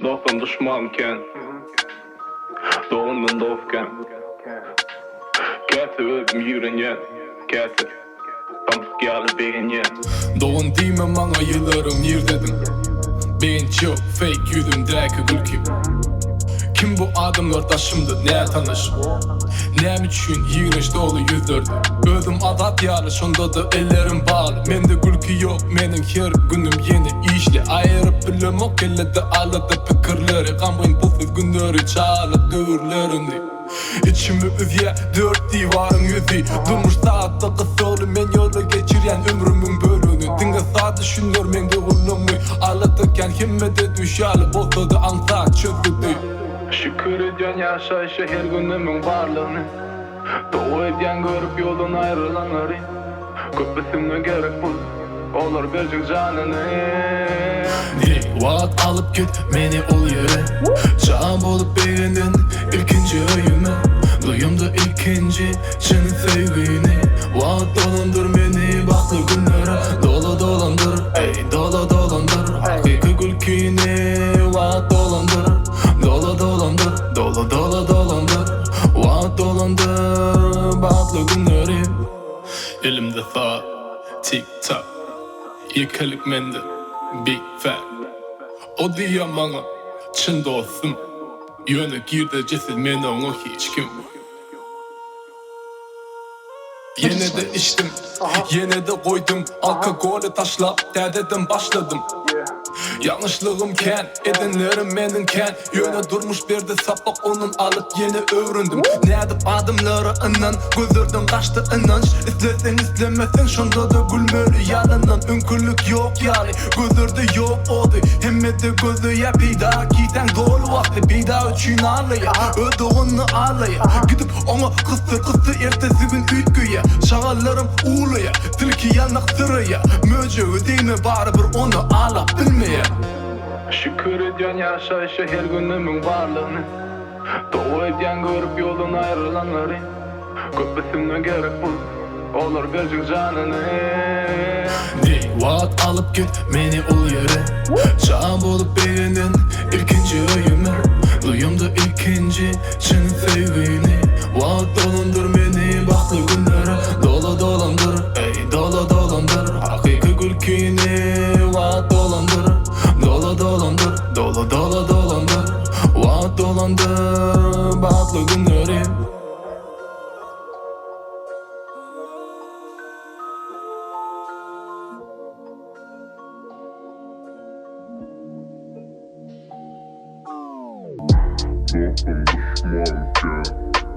Dostdan duşman kän. Dogandan dost kän. Käte özüm ýigrenýän, käte samsyk ýaly begenýän. Dogan diýme maňa ýyllaryň nirdediň Begenç ýok fake ýüzümdäki gülki Kim bu adamlar daşymda nätanyş Näme üçin ýigrenç doly ýüzlerde Özüm azat ýaly şondada ellerim bagly Mende gülki ýok meniň her günüm ýene işli Aýyryp bilemok kellede alada pikirleri Gamgyn pulsuz günleri çagalyk döwürlerini Içimi üzýä dört diwaryň ýüzi Durmuş sagatda gyssagly men ýolda geçirýän ömrümiň bölegini Diňe sada düşüner meň duýgulammy Alada kän hemmede düş ýaly bolsada aňsat çözgüdi. Şükür edýän ýaşaýşa her günümiň barlygyny Doga edýän görüp ýoldan aýrylanlary Köpüsine gerek pul, olar berjek janyny. Diý, wagt alyp git meni ol ýere Çagam bolup begenen ilkinji öýüme Duýamda ilkinji çyn söýgini Wagt dolandyr meni bagtly günlere Dola dolandyr, eý, dola dolandyr Hakyky gülkini wagt dolandyr Dola dolandyr, dola dola dolandyr Wagt dolandyr bagtly günleri. Elimde saat, tik tak, Ýekelik mende, big fat. O diýýär maňa, çyn dostum, Ýöne girdejisiz men oňa hiç kim. Ýene-de içdim, ýene-de goýdum, Alkogoly taşlap, täzeden başladym. Ýalňyşlygym kän, edenlerim meniň kän, Ýöne durmuş berdi sapak ondan alyp ýene öwrendim. Nädip adamlara ynan, gözlerden gaçdy ynanç. Isleseň islemeseň şonda-da gülmeli ýalandan. Öňkülik ýok ýaly, gözlerde ýok ody. Hemmede gözleýär peýda, kisäň doly wagty peýda üçin aglaýar. Öz doganyny aglaýar. Gidip oňa gysdyr gysdyr ertesi gün üýtgeýär. Şagallarym uwlaýar, tilki ýalnak syraýar. Möjege degme barybir ony alap bilmeýär. Şükür edýän ýaşaýşa her günümiň barlygyny Doga edýän görüp ýoldan aýrylanlary Köpüsine gerek pul, olar berjek janyny. Diý, wagt alyp git meni ol ýere Çagam bolup begenen ilkinji öýüme Duýamda ilkinji çyn söýgini Wagt dolandyr meni bagtly günlere Dola dolandyr, eý, dola dolandyr Hakyky gülkini wagt dolandyr Dola dolandyr, dola dola dolandyr Wagt dolandyr bagtly günleri. Dostum duşman kän.